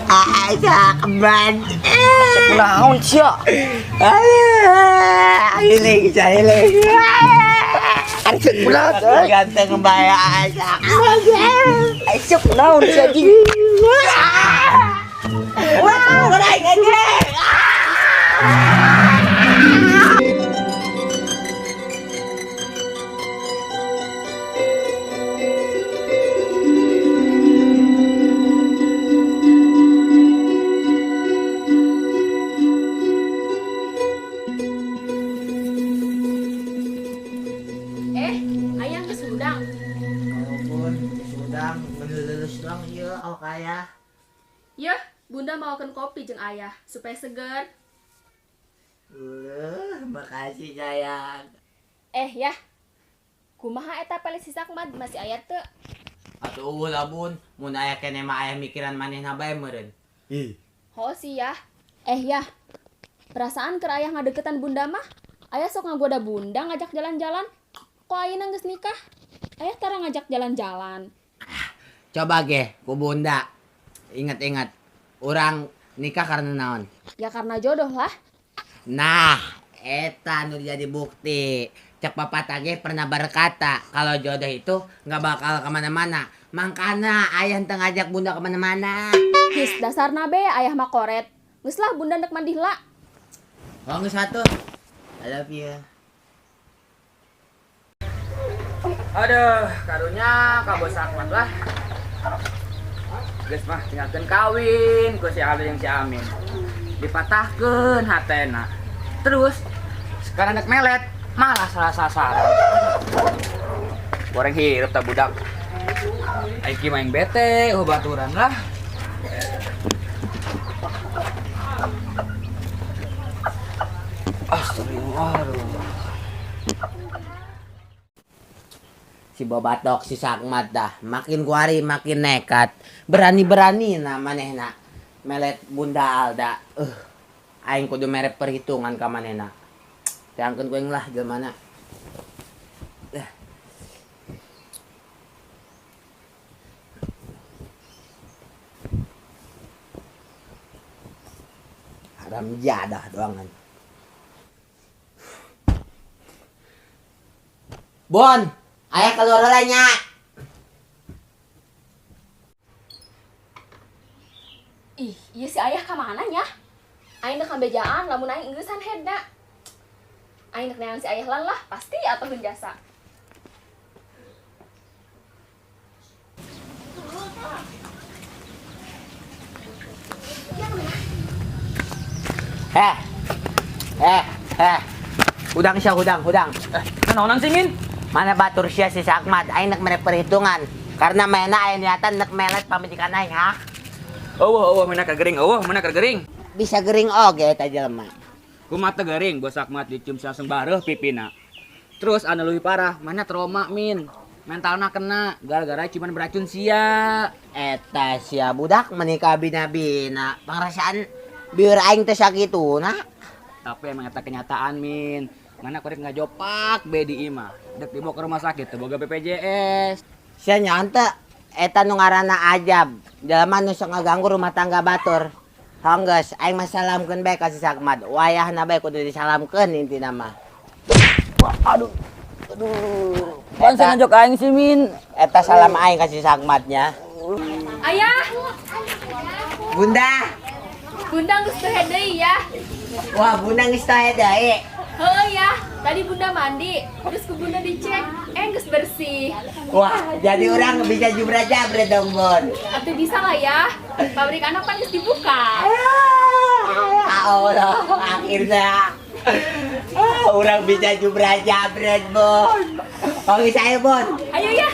Ah, Sakmat. Naon sia? Ah, hiling siya, hiling. Ari cek ulah Makin ganteng bae, ah, Sakmat. Ai cek naon sia anjing? Wah, aing anjing. Eh, ayah geus hudang. Oh, Bun, sudang menelulus doang ieu awak ayah. Yeuh, bunda mawakeun kopi jeung ayah supaya seger. Makasih sayang. Eh, yah. Kumaha eta pelet si Sakmat masih aya teu? Atuh eueuh lah Bun, mun aya keneh mah aya mikiran manehna bae meureun. Ih. Ho sih yah. Eh, yah. Perasaan keur ayah ngadeukeutan bunda mah, ayah sok ngagoda bunda ngajak jalan-jalan. Kok ayeuna geus nikah? Ayah tara ngajak jalan-jalan. Coba ge ku bunda. Ingat-ingat, urang nikah karena naon? Ya karena jodoh lah. Nah, eta nu jadi bukti. Cek papa tage pernah berkata kalau jodoh itu nggak bakal kemana-mana. Makanya ayah teu ngajak bunda kemana-mana. His dasarna be ayah mah koret. Geus lah bunda ndek mandi heula. Oh, geus atuh. I love you. Aduh, karunya ka bos Sakmat lah. Geus mah tinggalkeun kawin ku si Aldo jeung si Amin. Dipatahkeun hatena. Terus sekarang nek melet malah salah sasaran. Goreng hirup tak budak. Aing mah yang bete, oh baturan lah. Astagfirullah. Aduh. Si Bobatok, si Sakmat dah. Makin kuari makin nekat. Berani-berani na manehna melet Bunda Alda. Aing kudu mere perhitungan ka manehna. Teangkeun ku aing lah jelmana. Haram jadah doangan. Bon, ayah keluar heula nya. Ih, ieu si ayah ka mana nya? Aing dek ngabejaan lamun aing engeusan hedna. Aing dek neangan si ayah lan lah, pasti atuh jasa. Eh. Eh, eh. Hudang sia, hudang, hudang. Naonan sih, Min? Mana batur sia si Sakmat, aing nek mere perhitungan. Karena mana aya niatan nek melet pamajikan aing, ha? Eueuh, eueuh, mana keur gering, eueuh, mana keur gering. Bisa gering oge eta jelema. Kumaha teu gering, bos Sakmat dicium langsung bareuh pipina. Terus anu leuwih parah, mana trauma, Min. Mentalna kena gara-gara ciuman beracun sia. Eta sia budak menikah bina-bina. Pangrasaan bieur aing teh sakituna. Tapi emang eta kenyataan, Min. Mana korek ngajopak be di imah. Dek dibawa ke rumah sakit teu boga BPJS. Sia nyante eta nu ngaranna ajab. Jelema nu sok ngaganggu rumah tangga batur. Honggeus aing mah salamkeun bae ka si Sakmat. Wayahna bae kudu disalamkeun intina mah. Wah, aduh. Aduh. Pan sia ngajok aing sih, Min. Eta salam aing ka si Sakmatnya. Ayah. Bunda. Bunda geus teu deui ya. Wah, Bunda geus teu deui. Heuh ya, tadi Bunda mandi, terus ku Bunda dicek, geus bersih. Wah, jadi orang bisa jubra-jabret dong, Bun. Atuh bisa lah ya. Pabrik anak kan geus dibuka. Ah, Allah, akhirnya. Ah, orang bisa jubra-jabret, Bun. Oke, saya, Bun. Ayo ya.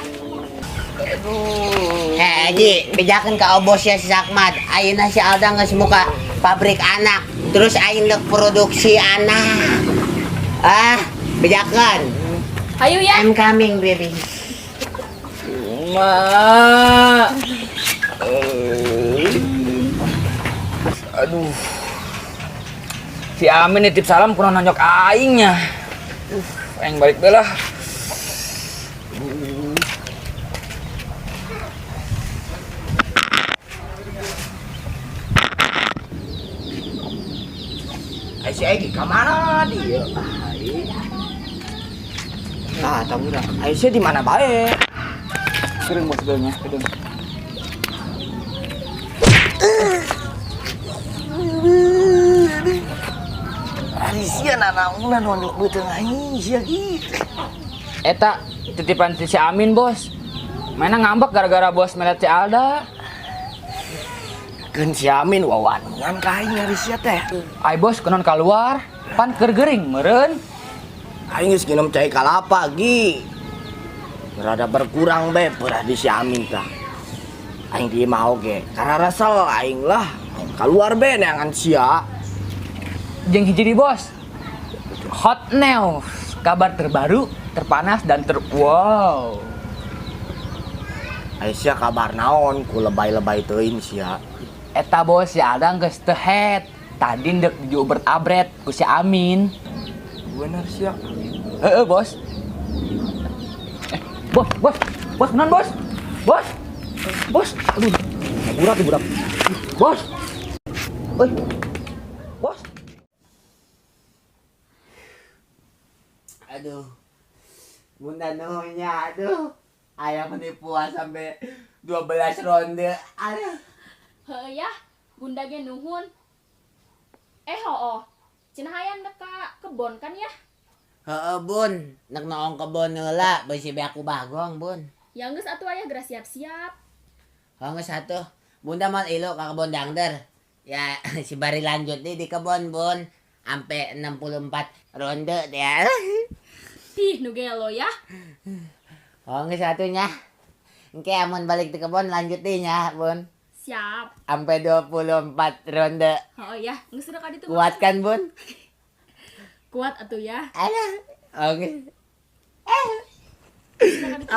Aduh. Ji, bejakeun ka obosnya si Sakmat. Ayeuna si Alda geus muka pabrik anak, terus aing deuk produksi anak. Ah, bejakeun. Ayo ya. I'm coming, baby. Ma. Aduh. Si Amin nitip salam kurang nonyok aingnya. Aing balik deh lah. Ai si Egi ka mana dia? Ai. Ah, tahu budak. Ai sia di mana bae? Kering bos belnya, kering. Ari sia nanaonan nonyok beuteung aing sia gi. Eta titipan si Amin bos. Mana ngambek gara-gara bos melet si Alda. Keun si Amin wawanian ka aing ari sia teh. Ai bos kenon keluar, pan keur gering meureun. Aing geus nginum cai kalapa gi. Rada berkurang be perah di si Amin tah. Aing di imah oge, karena rasal aing lah. Aing keluar be neangan sia. Jeung hiji di bos. Hot news, kabar terbaru, terpanas dan ter wow. Ai sia kabar naon ku lebay-lebay teuing sia. Eta bos si Alda geus teu head. Tadi ndek diubert abret ku si Amin. Bener sia. Heeh bos. Bos, bos, bos beneran bos. Bos. Bos, aduh. Burak burak. Bos. Oi. Bos. Aduh. Bunda nuhunnya, aduh. Ayah menipu sampai 12 ronde. Aduh. Heuh ya, bunda ge nuhun. Hooh. Cenah hayang dek ka kebon kan ya? Heeh, Bun. Nek noong kebon heula beusi beak ku Bagong, Bun. Ya geus atuh ayah geura siap-siap. Oh, geus atuh. Bunda mau ilu ka kebon dangder. Ya, si bari lanjut nih di kebon, Bun. Ampe 64 ronde ya. Ih, nu gelo ya. Oh, geus atuh nya. Engke amun balik di kebon lanjut deh nya, Bun. Siap. Ampe 24 ronde. Oh ya, geus udah ka ditu. Kuat kan, Bun? Kuat atuh ya. Aduh. Oke. Geus udah ka ditu.